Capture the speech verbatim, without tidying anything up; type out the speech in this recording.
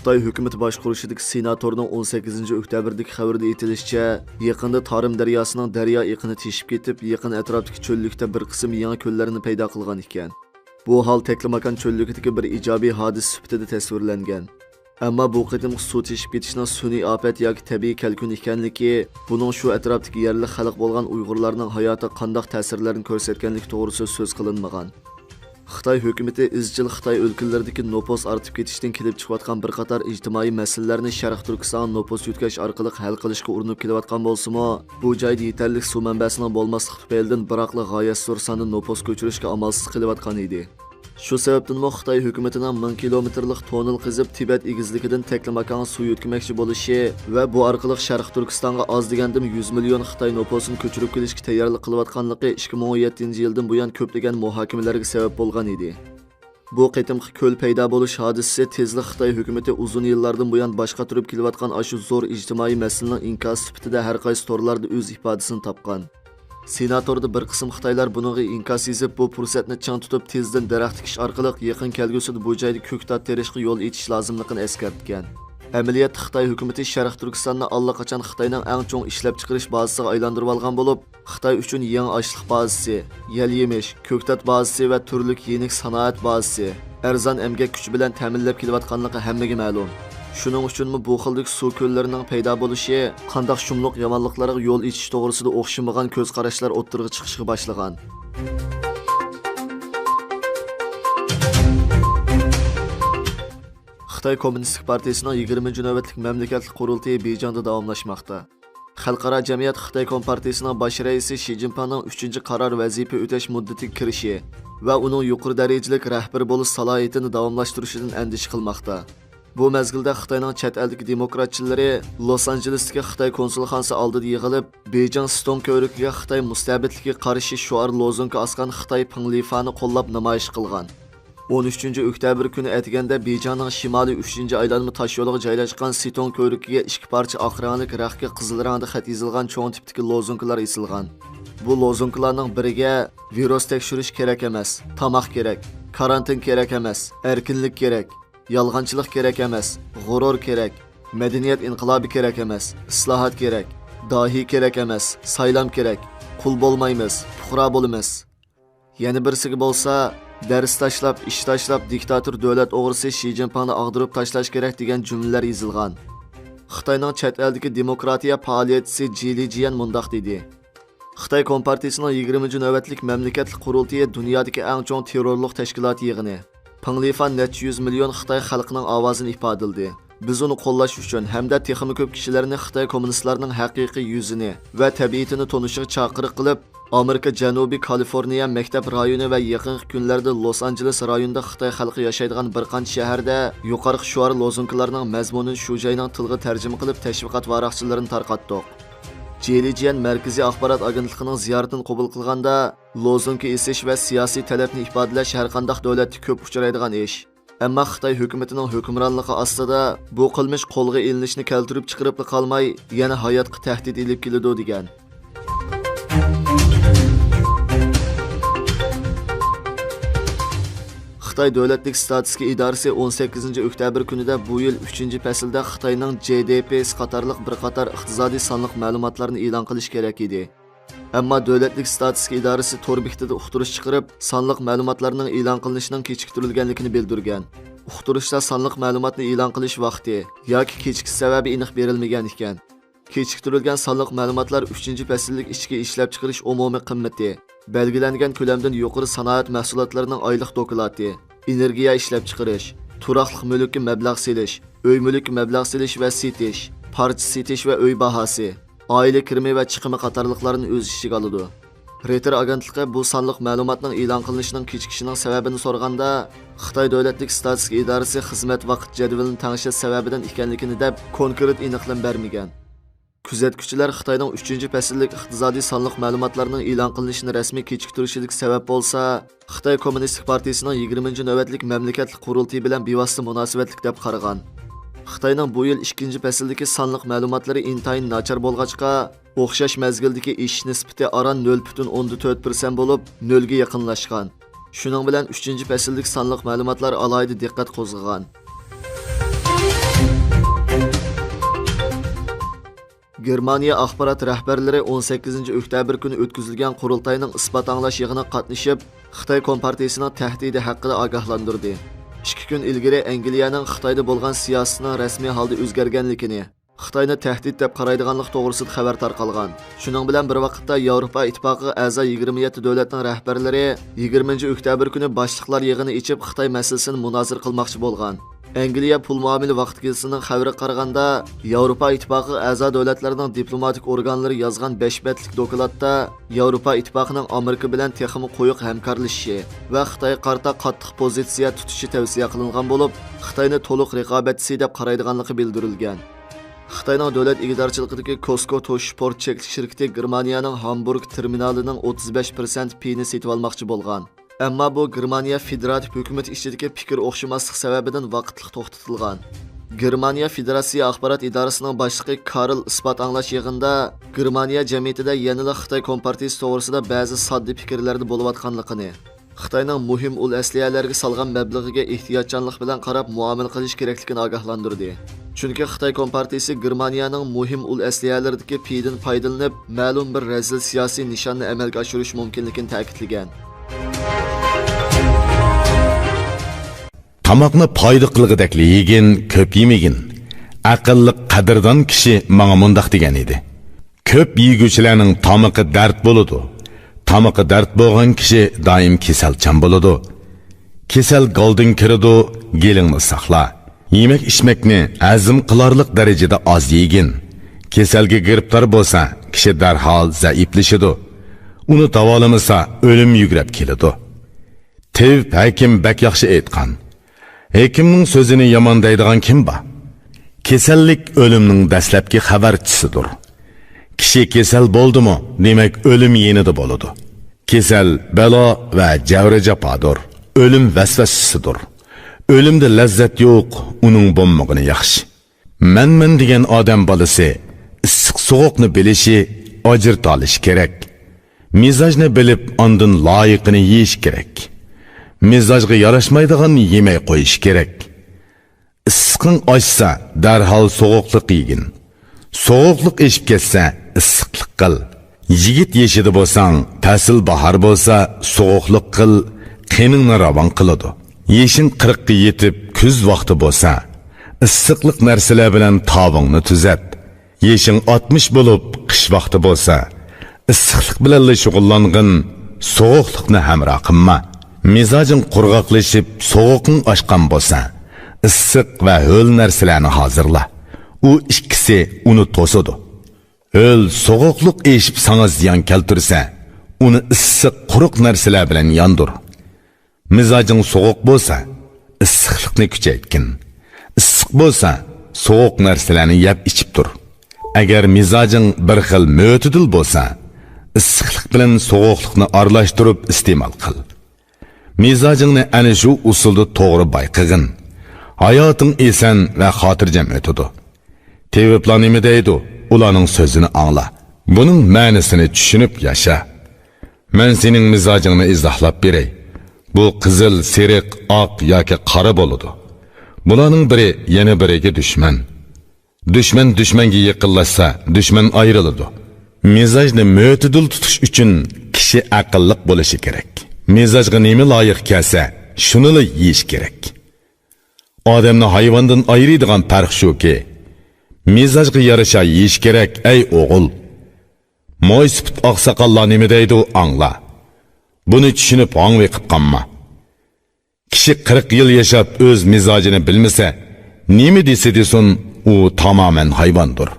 خىتاي ھۆكۈمىتى باشقۇرۇشىدىكى سېناتورنىڭ ئون سەككىزىنچى ئۆكتەبىردىكى خەۋىرىدە ئېيتىلىشىچە، يېقىندا تارىم دەرياسىنىڭ دەريا ئېقىنى تېشىپ كېتىپ، يېقىن ئەتراپتىكى چۆللۈكتە بىر قىسىم يېڭى كۆللەرنى پەيدا قىلغان ئىكەن. بۇ ھال تەكلىماكان چۆللۈكىدىكى بىر ئىجابىي ھادىسە سۈپىتىدە تەسۋىرلەنگەن. ئەمما بۇ قېتىمقى سۇ تېشىپ كېتىشنىڭ سۈنئىي ئاپەت ياكى تەبىئىي كەلكۈن ئىكەنلىكى، بۇنىڭ شۇ ئەتراپتىكى يەرلىك خەلق بولغان ئۇيغۇرلارنىڭ ھاياتىغا قانداق تەسىرلەرنى كۆرسەتكەنلىكى توغرىسىدا سۆز قىلىنمىغان. خىتاي ھۆكۈمىتى ئىزچىل خىتاي ئۆلكىلىرىدىكى نوپۇس ئارتىپ كېتىشتىن كېلىپ چىقىۋاتقان بىر قاتار ئىجتىمائىي مەسىلىلەرنى شەرقىي تۈركىستانغا نوپۇس يۆتكەش ئارقىلىق ھەل قىلىشقا ئۇرۇنۇپ كېلىۋاتقان بولسىمۇ، بۇ جايدا يېتەرلىك سۇ مەنبەسىنىڭ بولماسلىقى تۈپەيلىدىن بىراقلا غايەت زور ساندا نوپۇس كۆچۈرۈشكە ئامالسىز قېلىۋاتقان ئىدى. شۇ سەۋەبتىنمۇ خىتاي ھۆكۈمىتىنىڭ مىڭ كىلومېتىرلىق توننېل قېزىپ، تىبەت ئېگىزلىكىدىن تەكلىماكانغا سۇ يۆتكىمەكچى بولۇشى ۋە بۇ ئارقىلىق شەرقىي تۈركىستانغا ئاز دېگەندىمۇ يۈز مىليون خىتاي نوپۇسىنى كۆچۈرۈپ كېلىشكە تەييارلىق قىلىۋاتقانلىقى ئىككى مىڭ ئون يەتتىنچى يىلدىن بۇيان كۆپلىگەن مۇھاكىمىلەرگە سەۋەب بولغان ئىدى. بۇ قېتىمقى كۆل پەيدا بولۇش ھادىسىسى تېزلا خىتاي ھۆكۈمىتى ئۇزۇن يىللاردىن بۇيان باش قاتۇرۇپ كېلىۋاتقان ئاشۇ زور ئىجتىمائىي مەسىلىنىڭ ئىنكاسى سۈپىتىدە ھەر قايسى تورلاردا ئۆز ئىپادىسىنى تاپقان. سېناتوردا بىر قىسىم خىتايلار بۇنىڭغا ئىنكاس يېزىپ، بۇ پۇرسەتنى چىڭ تۇتۇپ، تېزدىن دەرەخ تىكىش ئارقىلىق يېقىن كەلگۈسىدە بۇ جايدا كۆكتات تېرىشقا يول ئېچىش لازىملىقىنى ئەسكەرتكەن. ئەمەلىيەتتە خىتاي ھۆكۈمىتى شەرقىي تۈركىستاننى ئاللىقاچان خىتاينىڭ ئەڭ چوڭ ئىشلەپچىقىرىش بازىسىغا ئايلاندۇرۇۋالغان بولۇپ، خىتاي ئۈچۈن يېڭى ئاشلىق بازىسى، يەل-يېمىش، كۆكتات بازىسى ۋە تۈرلۈك يېنىك سانائەت بازىسى، ئەرزان ئەمگەك كۈچى بىلەن تەمىنلەپ كېلىۋاتقانلىقى ھەممىگە مەلۇم. شۇنىڭ ئۈچۈنمۇ بۇ خىلدىكى سۇ كۆللىرىنىڭ پەيدا بولۇشى قانداق شۇملۇق يامانلىقلارغا يول ئېچىش توغرىسىدا ئوخشىمىغان كۆز قاراشلار ئوتتۇرىغا چىقىشقا باشلىغان. خىتاي كوممۇنىستىك پارتىيىسىنىڭ يىگىرمىنچى نۆۋەتلىك مەملىكەتلىك قۇرۇلتىيى بېيجىڭدا داۋاملاشماقتا. خەلقئارا جەمئىيەت خىتاي كومپارتىيىسىنىڭ باش رەئىسى شى جىنپىڭنىڭ ئۈچىنچى قارار ۋەزىپە ئۆتەش مۇددىتىگە كىرىشى ۋە ئۇنىڭ يۇقىرى دەرىجىلىك رەھبەر بولۇش سالاھىيىتىنى داۋاملاشتۇرۇشىدىن ئەندىشە قىلماقتا. بۇ مەزگىلدە خىتاينىڭ چەت ئەلدىكى دېموكراتچىلىرى لوس ئانژېلېستىكى خىتاي كونسۇلخانىسى ئالدىدا يىغىلىپ، بېيجىڭ ستون كۆۋرۈكىگە خىتاي مۇستەبىتلىكىگە قارشى شوئار لوزۇنكا ئاسقان خىتاي پىڭلىفانى قوللاپ نامايىش قىلغان. ئون ئۈچىنچى ئۆكتەبىر كۈنى ئەتىگەندە بېيجىڭنىڭ شىمالىي ئۈچىنچى ئايلانما تاشيولىغا جايلاشقان سېتون كۆۋرۈكىگە ئىككى پارچە ئاق رەڭلىك رەختكە قىزىل رەڭدە خەت يېزىلغان چوڭ تىپتىكى لوزۇنكىلار ئېسىلغان. بۇ لوزۇنكىلارنىڭ بىرىگە «ۋىرۇس تەكشۈرۈش كېرەك ئەمەس، تاماق كېرەك، كارانتىن كېرەك ئەمەس، ئەركىنلىك كېرەك، يالغانچىلىق كېرەك ئەمەس، غۇرۇر كېرەك، مەدەنىيەت ئىنقىلابى كېرەك ئەمەس، ئىسلاھات كېرەك، داھىي كېرەك ئەمەس، سايلام كېرەك، قۇل بولمايمىز، پۇقرا بولىمىز.» يەنە بىرسىگە بولسا، «دەرس تاشلاپ، ئىش تاشلاپ، دىكتاتور دۆلەت ئوغرىسى شى جىنپىڭنى ئاغدۇرۇپ تاشلاش كېرەك» دېگەن جۈملىلەر يېزىلغان. خىتاينىڭ چەت ئەلدىكى دېموكراتىيە پائالىيەتچىسى جى لىجيەن مۇنداق دېدى: «خىتاي كومپارتىيىسىنىڭ يىگىرمىنچى نۆۋەتلىك مەملىكەتلىك قۇرۇلتىيى دۇنيادىكى ئەڭ چوڭ تېررورلۇق تەشكىلاتى يىغىنى. پىڭلىفان نەچچە يۈز مىليون خىتاي خەلقىنىڭ ئاۋازىنى ئىپادىلىدى. بىز ئۇنى قوللاش ئۈچۈن ھەمدە تېخىمۇ كۆپ كىشىلەرنى خىتاي كوممۇنىستلارنىڭ ھەقىقىي يۈزىنى ۋە تەبىئىتىنى تونۇشىغا چاقىرىق قىلىپ، ئامېرىكا جەنۇبىي كالىفورنىيە مەكتەپ رايونى ۋە يېقىنقى كۈنلەردە لوس ئانژېلېس رايونىدا خىتاي خەلقى ياشايدىغان بىر قانچە شەھەردە يۇقىرىقى شوئار لوزۇنكىلارنىڭ مەزمۇنىنى شۇ جاينىڭ تىلىغا تەرجىمە قىلىپ، تەشۋىقات ۋاراقچىلىرىنى تارقاتتۇق.» جې لىجيەن مەركىزىي ئاخبارات ئاگېنتلىقىنىڭ زىيارىتىنى قوبۇل قىلغاندا، لوزۇنكا ئېسىش ۋە سىياسىي تەلەپنى ئىپادىلەش ھەرقانداق دۆلەتتە كۆپ ئۇچرايدىغان ئىش. ئەمما خىتاي ھۆكۈمىتىنىڭ ھۆكۈمرانلىقى ئاستىدا بۇ قىلمىش قولغا ئېلىنىشنى كەلتۈرۈپ چىقىرىپلا قالماي، يەنە ھاياتقا تەھدىت ئېلىپ كېلىدۇ، دېگەن. خىتاي دۆلەتلىك ستاتىستىكا ئىدارىسى ئون سەككىزىنچى ئۆكتەبىر كۈنىدە بۇ يىل ئۈچىنچى پەسىلدە خىتاينىڭ جې دې پى سى قاتارلىق بىر قاتار ئىقتىسادىي سانلىق مەلۇماتلارنى ئېلان قىلىشى كېرەك ئىدى. ئەمما دۆلەتلىك ستاتىستىكا ئىدارىسى تور بېكىتىدە ئۇقتۇرۇش چىقىرىپ، سانلىق مەلۇماتلارنىڭ ئېلان قىلىنىشىنىڭ كېچىكتۈرۈلگەنلىكىنى بىلدۈرگەن. ئۇقتۇرۇشتا سانلىق مەلۇماتنى ئېلان قىلىش ۋاقتى ياكى كېچىكىش سەۋەبى ئېنىق بېرىلمىگەن ئىكەن. كېچىكتۈرۈلگەن سانلىق مەلۇماتلار ئۈچىنچى پەسىللىك ئىچكى ئىشلەپچىقىرىش ئومۇمىي قىممىتى، بەلگىلەنگەن كۆلەمدىن يۇقىرى سانائەت مەھسۇلاتلىرىنىڭ ئايلىق دوكلاتى، ئېنېرگىيە ئىشلەپچىقىرىش، تۇراقلىق مۈلۈككە مەبلەغ سېلىش، ئۆي مۈلۈككە مەبلەغ سېلىش ۋە سېتىش، پارچە سېتىش ۋە ئۆي باھاسى، ئائىلە كىرىمى ۋە چىقىمى قاتارلىقلارنى ئۆز ئىچىگە ئالىدۇ. رېيتېر ئاگېنتلىقى بۇ سانلىق مەلۇماتنىڭ ئېلان قىلىنىشىنىڭ كېچىكىشىنىڭ سەۋەبىنى سورىغاندا، خىتاي دۆلەتلىك ستاتىستىكا ئىدارىسى خىزمەت ۋاقىت جەدۋىلىنى تەڭشەش سەۋەبىدىن ئىكەنلىكىنى دەپ، كونكرېت ئېنىقلىما بەرمىگەن. كۆزەتكۈچىلەر خىتاينىڭ ئۈچىنچى پەسىللىك ئىقتىسادىي سانلىق مەلۇماتلارنىڭ ئېلان قىلىنىشىنى رەسمىي كېچىكتۈرۈشىدىكى سەۋەب بولسا، خىتاي كوممۇنىستىك پارتىيىسىنىڭ يىگىرمىنچى نۆۋەتلىك مەملىكەتلىك قۇرۇلتىيى بىلەن بىۋاسىتە مۇناسىۋەتلىك دەپ قارىغان. خىتاينىڭ بۇ يىل ئىككىنچى پەسىلدىكى سانلىق مەلۇماتلىرى ئىنتايىن ناچار بولغاچقا، ئوخشاش مەزگىلدىكى ئېشىش نىسبىتى ئاران نۆل پۈتۈن ئوندىن تۆت پىرسەنت بولۇپ، نۆلگە يېقىنلاشقان. شۇنىڭ بىلەن ئۈچىنچى پەسىللىك سانلىق مەلۇماتلار ئالاھىدە دىققەت قوزغىغان. گېرمانىيە ئاخبارات رەھبەرلىرى ئون سەككىزىنچى ئۆكتەبىر كۈنى ئۆتكۈزۈلگەن قۇرۇلتاينىڭ ئىسپات ئاڭلاش يىغىنىغا قاتنىشىپ، خىتاي كومپارتىيىسىنىڭ تەھدىتى ھەققىدە ئاگاھلاندۇردى. ئىككى كۈن ئىلگىرى ئەنگلىيەنىڭ خىتايدا بولغان سىياسىتىنىڭ رەسمىي ھالدا ئۆزگەرگەنلىكىنى، خىتاينى تەھدىت دەپ قارايدىغانلىقى توغرىسىدا خەۋەر تارقالغان. شۇنىڭ بىلەن بىر ۋاقىتتا، ياۋروپا ئىتتىپاقىغا ئەزا يىگىرمە يەتتە دۆلەتنىڭ رەھبەرلىرى يىگىرمىنچى ئۆكتەبىر كۈنى باشلىقلار يىغىنى ئېچىپ، خىتاي مەسىلىسىنى مۇنازىرە قىلماقچى بولغان. ئەنگلىيە پۇل مۇئامىلە ۋاقتى گېزىتىنىڭ خەۋىرىگە قارىغاندا، ياۋروپا ئىتتىپاقىغا ئەزا دۆلەتلەرنىڭ دىپلوماتىك ئورگانلىرى يازغان بەش بەتلىك دوكلاتتا، ياۋروپا ئىتتىپاقىنىڭ ئامېرىكا بىلەن تېخىمۇ قويۇق ھەمكارلىشىشى ۋە خىتايغا قارىتا قاتتىق پوزىتسىيە تۇتۇشى تەۋسىيە قىلىنغان بولۇپ، خىتاينى تولۇق رىقابەتچىسى دەپ قارايدىغانلىقى بىلدۈرۈلگەن. خىتاينىڭ دۆلەت ئىگىدارچىلىقىدىكى كوسكو توشى پورت چەكلىك شىركىتى گېرمانىيەنىڭ ھامبۇرگ تېرمىنالىنىڭ ئوتتۇز بەش پىرسەنت پېيىنى سېتىۋالماقچى بولغان. ئەمما بۇ گېرمانىيە فېدېراتىپ ھۆكۈمىتى ئىچىدىكى پىكىر ئوخشىماسلىق سەۋەبىدىن ۋاقىتلىق توختىتىلغان. گېرمانىيە فېدېراتسىيە ئاخبارات ئىدارىسىنىڭ باشلىقى كارل ئىسپات ئاڭلاش يىغىنىدا گېرمانىيە جەمئىيىتىدە يەنىلا خىتاي كومپارتىيىسى توغرىسىدا بەزى ساددا پىكىرلەردە بولۇۋاتقانلىقىنى، خىتاينىڭ مۇھىم ئۇل ئەسلىھەلەرگە سالغان مەبلىغىگە ئېھتىياتچانلىق بىلەن قاراپ مۇئامىلە قىلىش كېرەكلىكىنى ئاگاھلاندۇردى. چۈنكى خىتاي كومپارتىيىسى گېرمانىيەنىڭ مۇھىم ئۇل ئەسلىھەلىرىدىكى پېيىدىن پايدىلىنىپ، مەلۇم بىر رەزىل سىياسىي نىشاننى ئەمەلگە ئاشۇرۇشى مۇمكىنلىكىنى تەكىتلىگەن. تاماقنى پايدا قىلغۇدەكلا يېگىن، كۆپ يېمىگىن. ئەقىللىق، قەدىردان كىشى ماڭا مۇنداق دېگەن ئىدى: «كۆپ يېگۈچىلەرنىڭ تامىقى دەرد بولىدۇ. تامىقى دەرد بولغان كىشى دائىم كېسەلچان بولىدۇ. كېسەل گالدىن كىرىدۇ، گېلىڭنى ساقلا. يېمەك-ئىچمەكنى ھەزىم قىلارلىق دەرىجىدە ئاز يېگىن. كېسەلگە گىرىپتار بولسا، كىشى دەرھال زەئىپلىشىدۇ. ئۇنى داۋالىمىسا، ئۆلۈم يۈگرەپ كېلىدۇ.» تېۋىپ ھەكىم بەك ياخشى ئېيتقان: «ھېكىمنىڭ سۆزىنى يامان دەيدىغان كىم بار؟ كېسەللىك ئۆلۈمنىڭ دەسلەپكى خەۋەرچىسىدۇر. كىشى كېسەل بولدىمۇ، دېمەك، ئۆلۈم يېنىدا بولىدۇ. كېسەل بەلا ۋە جەۋرى جاپادۇر، ئۆلۈم ۋەسۋەسىسىدۇر. ئۆلۈمدە لەززەت يوق، ئۇنىڭ بولمىغىنى ياخشى.» مەنمەن دېگەن ئادەم بالىسى ئىسسىق سوغۇقنى بىلىشى، ئاجرىتالىشى كېرەك. مىزاجنى بىلىپ، ئاندىن لايىقىنى يېيىش كېرەك. مىزاجغا ياراشمايدىغاننى يېمەي قويۇش كېرەك. ئىسسىقىڭ ئاشسا، دەرھال سوغۇقلۇق يېگىن. سوغۇقلۇق ئېشىپ كەتسە، ئىسسىقلىق قىل. يىگىت يېشىدا بولساڭ، پەسىل باھار بولسا، سوغۇقلۇق قىل، قېنىڭنى راۋان قىلىدۇ. يېشىڭ قىرىققا يېتىپ، كۈز ۋاقتى بولسا، ئىسسىقلىق نەرسىلەر بىلەن تاۋىڭنى تۈزەت. يېشىڭ ئاتمىش بولۇپ، قىش ۋاقتى بولسا، ئىسسىقلىق بىلەنلا شۇغۇللانغىن، سوغۇقلۇقنى ھەمراھ قىلما. مىزاجىڭ قۇرغاقلىشىپ، سوغۇقۇڭ ئاشقان بولسا، ئىسسىق ۋە ھۆل نەرسىلەرنى ھازىرلا. ئۇ ئىككىسى ئۇنى توسىدۇ. ھۆل سوغۇقلۇق ئېشىپ ساڭا زىيان كەلتۈرسە، ئۇنى ئىسسىق، قۇرۇق نەرسىلەر بىلەن ياندۇر. مىزاجىڭ سوغۇق بولسا، ئىسسىقلىقنى كۈچەيتكىن. ئىسسىق بولسا، سوغۇق نەرسىلەرنى يەپ ئىچىپ تۇر. ئەگەر مىزاجىڭ بىر خىل مۆتىدىل بولسا، ئىسسىقلىق بىلەن سوغۇقلۇقنى ئارىلاشتۇرۇپ ئىستېمال قىل. مىزاجىڭنى ئەنە شۇ ئۇسۇلدا توغرا بايقىغىن. ھاياتىڭ ئېسەن ۋە خاتىرجەم ئۆتىدۇ. تېۋىپلار نېمە دەيدۇ، ئۇلارنىڭ سۆزىنى ئاڭلا. بۇنىڭ مەنىسىنى چۈشىنىپ ياشا. مەن سېنىڭ مىزاجىڭنى ئىزاھلاپ بېرەي. بۇ قىزىل، سېرىق، ئاق ياكى قارا بولىدۇ. بۇلارنىڭ بىرى يەنە بىرىگە دۈشمەن. دۈشمەن دۈشمەنگە يېقىنلاشسا، دۈشمەن ئايرىلىدۇ. مىزاجنى مۆتىدىل تۇتۇش ئۈچۈن كىشى ئەقىللىق بولۇشى كېرەك. مىزاجغا نېمە لايىق كەلسە، شۇنىلا يېيىش كېرەك. ئادەمنى ھايۋاندىن ئايرىيدىغان پەرق شۇكى، مىزاجغا يارىشا يېيىش كېرەك، ئەي ئوغۇل. مويسىپىت ئاقساقاللار نېمە دەيدۇ، ئاڭلا. بۇنى چۈشىنىپ ھاڭۋېقىپ قالما. كىشى قىرىق يىل ياشاپ ئۆز مىزاجىنى بىلمىسە، نېمە دېسە دېسۇن، ئۇ تامامەن ھايۋاندۇر.